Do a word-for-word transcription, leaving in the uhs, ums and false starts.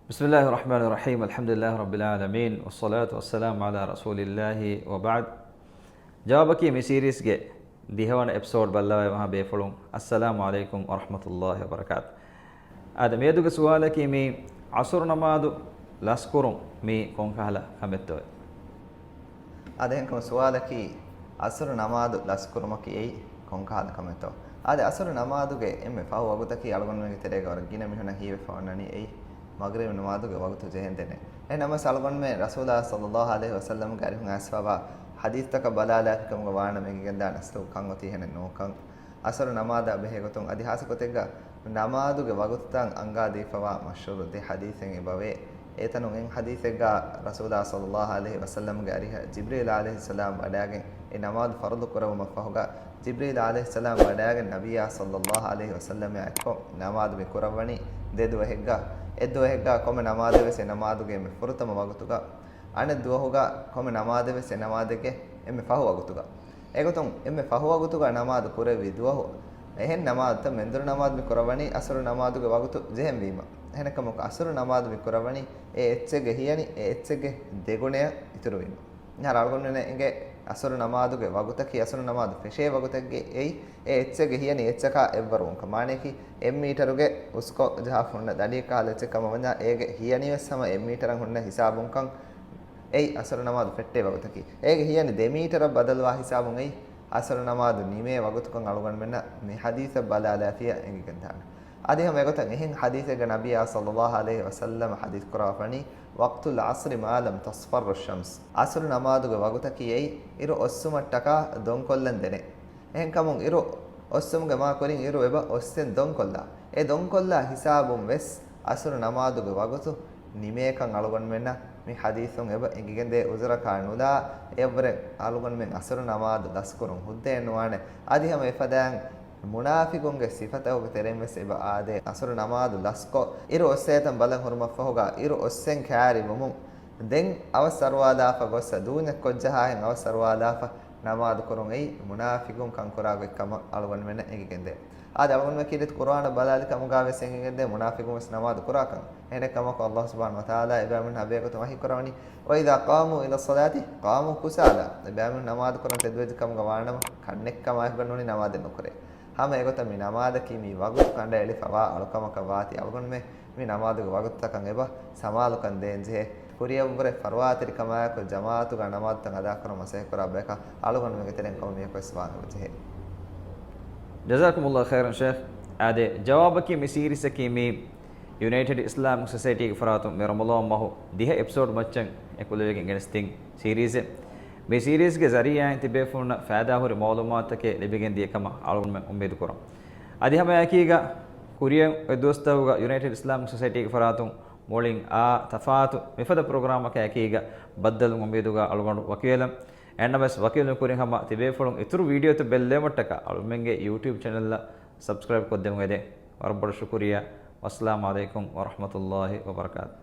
بسم الله الرحمن الرحيم، الحمد لله رب العالمين، والصلاة والسلام على رسول الله وبعد. ޖަވާބަކީ މި ސީރީޒްގެ ދިހަވަނަ އެޕިސޯޑް ބައްލަވައި މަހާ ބޭފުޅުން، އައްސަލާމު ޢަލައިކުމް ވަރަޙްމަތުﷲި ވަބަރަކާތު. އާދެ، މިއަދުގެ ސުވާލަކީ މި ޢަޞުރު ނަމާދު ލަސްކުރުން މީ ކޮންކަހަލަ ކަމެއްތޯއޭ؟ އާދެ، އެހެންކަމުން ސުވާލަކީ، ޢަޞުރު ނަމާދު ލަސްކުރުމަކީ އެއީ ކޮންކަހަލަ ކަމެއްތޯ؟ އާދެ، ޢަޞުރު ނަމާދުގެ އެންމެ ފަހު ވަގުތަކީ އަޅުގަނޑުމެންގެ ތެރޭގަ ވަރަށް ގިނަ މީހުންނަށް ހީވެފަ އޮންނަނީ އެއީ މަޣްރިބު ނަމާދުގެ ވަގުތު ޖެހެންދެން. އެހެން ނަމަވެސް އަޅުގަނޑުމެން ރަސޫލާ ޞައްލައްލާހު ޢަލައިހި ވަސައްލަމްގެ އަރިހުން އައިސްފަވާ ޙަދީޘްތަކަށް ބަލާލާފިކަމުގަ ވާނަމަ އެނގިގެންދާނެ އަސްލު ކަން އޮތީ އެހެނެއް ނޫންކަން. ޢަޞުރު ނަމާދާ ބެހޭގޮތުން އަދި ހާއްސަ ގޮތެއްގަ ނަމާދުގެ ވަގުތުތައް އަންގާދީފަވާ މަޝްހޫރު ދެ ޙަދީޘެއް އެބަވޭ. އެތަނުން އެއް ޙަދީޘެއްގަ ރަސޫލާ ޞައްލައްލާހު ޢަލައިހި ވަސައްލަމްގެ އަރިހަށް ޖިބްރީލް ޢަލައިހިއްސަލާމް ވަޑައިގެން އެ ނަމާދު ފަރުޟު ކުރެއްވުމަށްފަހުގަ، ޖިބްރީލް ޢަލައިހިއްސަލާމް ވަޑައިގެން ނަބިއްޔާ ޞައްލައްލާހު ޢަލައިހި ވަސައްލަމާ އެއްކޮށް ނަމާދު މި ކުރައްވަނީ ދެ ދުވަހެއްގަ. އެއް ދުވަހެއްގަ ކޮންމެ ނަމާދެއް ވެސް އެ ނަމާދުގެ އެންމެ ފުރަތަމަ ވަގުތުގަ، އަނެއް ދުވަހުގަ ކޮންމެ ނަމާދެއް ވެސް އެ ނަމާދެއްގެ އެންމެ ފަހު ވަގުތުގަ. އެގޮތުން އެންމެ ފަހު ވަގުތުގަ ނަމާދު ކުރެއްވި ދުވަހު، އެހެން ނަމާދުތައް މެންދުރު ނަމާދު މި ކުރައްވަނީ ޢަޞުރު ނަމާދުގެ ވަގުތު ޖެހެންވީމަ. އެހެނެއްކަމަކު ޢަޞުރު ނަމާދު މި ކުރައްވަނީ އެ އެއްޗެއްގެ ހިޔަނި އެ އެއްޗެއްގެ ދެގުނަޔަށް އިތުރުވީމަ. މިހާރު އަޅުގަނޑުމެންނަށް އެނގޭ ޢަޞުރު ނަމާދުގެ ވަގުތަކީ، ޢަޞުރު ނަމާދު ފެށޭ ވަގުތެއްގެ އެއީ އެ އެއްޗެއްގެ ހިޔަނި އެއްޗަކާ އެއްވަރުވުންކަން. މާނަޔަކީ އެއް މީޓަރުގެ އުސްކޮށް ޖަހާފަ ހުންނަ ދަނޑިއެއް ކަހަލަ އެއްޗެއް ކަމަށް ވަންޏާ އޭގެ ހިޔަނިވެސް ހަމަ އެއް މީޓަރަށް ހުންނަ ހިސާބުންކަން. އެއީ ޢަޞުރު ނަމާދު ފެއްޓޭ ވަގުތަކީ. އޭގެ ހިޔަނި ދެ މީޓަރަށް ބަދަލުވާ ހިސާބުން އެއީ ޢަޞުރު ނަމާދު ނިމޭ ވަގުތުކަން އަޅުގަނޑުމެންނަށް މި ޙަދީޘަށް ބަލާލާފިޔަ އެނގިގެންދާނެ. އަދި ހަމަ އެގޮތަށް އެހެން ޙަދީޘެއްގަ ނަބިއްޔާ ޞައްލައްލާހު ޢަލައިހި ވަސައްލަމަ ޙަދީޘް ކުރައްވަނީ، "وقت العصر ما لم تصفر الشمس." ޢަޞުރު ނަމާދުގެ ވަގުތަކީ އެއީ އިރު އޮއްސުމަށްޓަކާ ދޮންކޮށްލަން ދެނެ. އެހެންކަމުން އިރު އޮއްސުމުގެ މާ ކުރިން އިރު އެބަ އޮއްސެން ދޮންކޮށްލާ. އެ ދޮންކޮށްލާ ހިސާބުން ވެސް ޢަޞުރު ނަމާދުގެ ވަގުތު ނިމޭކަން އަޅުގަނޑުމެންނަށް މި ޙަދީޘުން އެބަ އެނގިގެންދޭ. ޢުޛުރަކާ ނުލާ އެއަށްވުރެ އަޅުގަނޑުމެން ޢަޞުރު ނަމާދު ލަސްކުރުން ހުއްދައެއް ނުވާނެ. އަދި ހަމަ އެފަދައިން މުނާފިޤުންގެ ސިފަތަކުގެ ތެރެއިން ވެސް އެބަ އާދޭ. ޢަޞުރު ނަމާދު ލަސްކޮށް، އިރު އޮއްސޭތަން ބަލަން ހުރުމަށްފަހުގަ އިރު އޮއްސެން ކައިރިވުމުން ދެން އަވަސް އަރުވާލާފަ ގޮއްސަ ދޫންޏަށް ކޮށްޖަހާހެން އަވަސް އަރުވާލާފަ ނަމާދު ކުރުން އެއީ މުނާފިޤުން ކަންކުރާ ގޮތްކަމަށް އަޅުގަނޑުމެންނަށް އެނގިގެންދޭ. އާދެ، އަޅުގަނޑުމެން ކީރިތި ޤުރުއާނަށް ބަލާލި ކަމުގަ ވެސް އެނގިގެންދޭ މުނާފިޤުން ވެސް ނަމާދު ކުރާކަން. އެހެނެއްކަމަކު ﷲ ސުބްޙާނަހޫ ވަތަޢާލާ އެބައިމީހުން އެބޭގޮތުން ވަޙީ ކުރަވަނީ، "وإذا قاموا إلى الصلاة قاموا كسالى." އެބައިމީހުން ނަމާދު ކުރަން ތެދުވެއްޖެ ކަމުގަ ވާނަމަ ކަންނެއްކަމާއެކުގަ ނޫނީ ނަމާދެއް ނުކުރޭ. ހަމަ އެގޮތަށް މި ނަމާދަކީ މި ވަގުތު ކަނޑައެޅިފަވާ އަޅުކަމަކަށް ވާތީ އަޅުގަނޑުމެން މި ނަމާދުގެ ވަގުތުތަކަށް އެބަ ސަމާލުކަން ދޭންޖެހޭ. ކުރިއަށްވުރެ ފަރުވާތެރިކަމާއެކު ޖަމާޢަތުގަ ނަމާދުތައް އަދާކުރަން މަސައްކަތްކުރާ ބަޔަކަށް އަޅުގަނޑުމެންގެ ތެރެއިން ކޮންމެ މީހަކުވެސް ވާން އެބަޖެހޭ. جزاكم الله خيرا شيخ. އާދެ، ޖަވާބަކީ މި ސީރީޒަކީ މި ޔުނައިޓެޑް އިސްލާމިކް ސޮސައިޓީގެ ފަރާތުން މި ރަމަޟާން މަހު ދިހަ އެޕިސޯޑް މައްޗަށް އެކުލެވިގެން ގެނެސްދިން ސީރީޒެއް. މި ސީރީޒްގެ ޒަރީޢާއިން ތިބޭފުޅުންނަށް ފައިދާހުރި މަޢުލޫމާތުތަކެއް ލިބިގެން ދިޔަ ކަމަށް އަޅުގަނޑުމެން އުއްމީދު ކުރަން. އަދި ހަމައެކީގަ ކުރިއަށް އޮތް ދުވަސްތަކުގަ ޔުނައިޓެޑް އިސްލާމިކް ސޮސައިޓީގެ ފަރާތުން މުޅިން އާ ތަފާތު މިފަދަ ޕްރޮގްރާމަކާ އެކީގަ ބައްދަލުވުމުގެ އުއްމީދުގަ އަޅުގަނޑު ވަކިވެލަން. އެހެންނަމަވެސް ވަކިވެލުމުގެ ކުރިން ހަމަ ތިބޭފުޅުން އިތުރު ވީޑިއޯތައް ބެއްލެވުމަށްޓަކާ އަޅުގަނޑުމެންގެ ޔޫޓިއުބް ޗެނަލްއަށް ސަބްސްކްރައިބް ކޮށްދެމުން އެދެން. ވަރަށް ބޮޑަށް ޝުކުރިއްޔާ. ވައްސަލާމު ޢަލައިކުމް ވަރަޙްމަތުﷲި ވަބަރަކާތު.